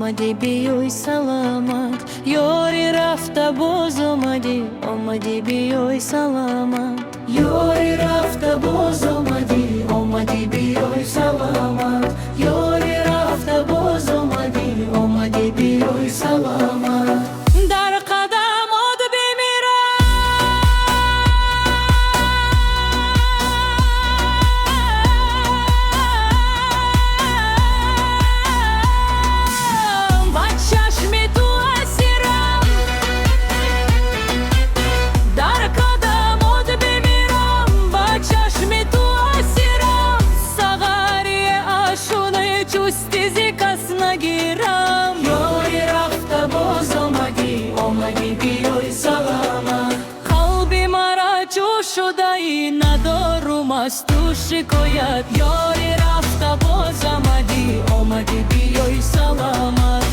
Омадӣ, биёй саломат. Ёри рафта, боз омадӣ, омадӣ, биёй саломат. Ёри рафта, боз омадӣ, омадӣ, биёй саломат. Ёри рафта, боз омадӣ, омадӣ, биёй саломат. Дар қадамот бимирам, ба чашми ту асирам. Дар қадамот бимирам, ба чашми ту асирам. Сағари ашунаи чусти зи кас нагирам. Ёри рафта, боз омадӣ, омадӣ, биёй саломат. Қалби мара ҷо шудаи, надорум аз ту шикоят. Ёри рафта, боз омадӣ, омадӣ, биёй саломат.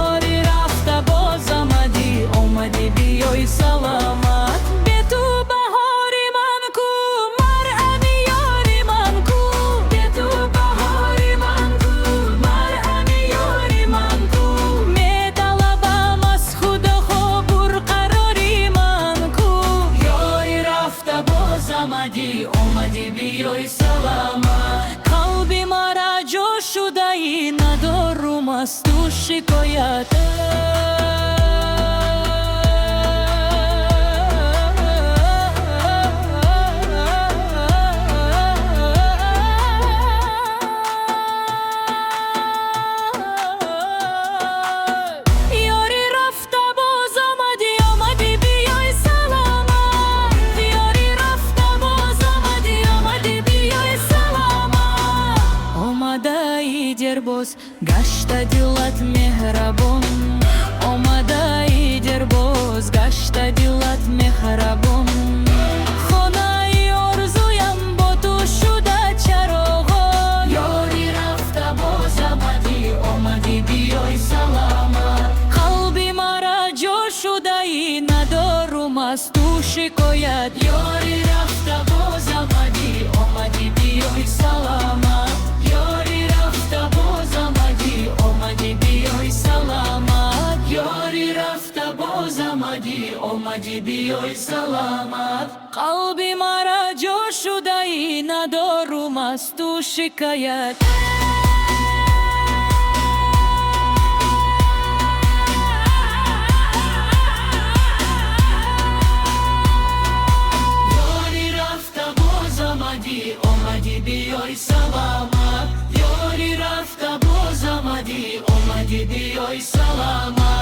Ёри рафта, боз омадӣ, омадӣ, биёй саломат. Бе ту баҳори ман ку, марҳами ёри ман ку. Бе ту баҳори ман ку, марҳами ёри ман ку. Металабам аз Худо, бурқарори ман ку. Ёри рафта, боз омадӣ, омадӣ, биёй саломат. Қалби мара ҷо шудаи, надорум аз ту шикоят. Ёри рафта, боз омадӣ, омадӣ, биёй саломат. Ёри рафта, боз омадӣ, омадӣ, биёй саломат. Омадаи дербоз гашта дилат меҳрабон. Омадаи дербоз гашта дилат меҳрабон. Хонаи орзуям бо ту шуда чароғон. Ёри рафта, боз омадӣ, омадӣ, биёй саломат. Қалби мара ҷо шудаи, надорум аз ту шикоят. Ёри рафта, боз омадӣ, омадӣ, биёй саломат. Ёри рафта, боз омадӣ, омадӣ, биёй саломат. Ёри рафта, боз омадӣ, омадӣ, биёй саломат. Қалби мара ҷо шудаи, надорум аз ту шикоят. Ёри рафта, боз омадӣ, омадӣ, биёй саломат. Ёри рафта, боз омадӣ, омадӣ, биёй саломат.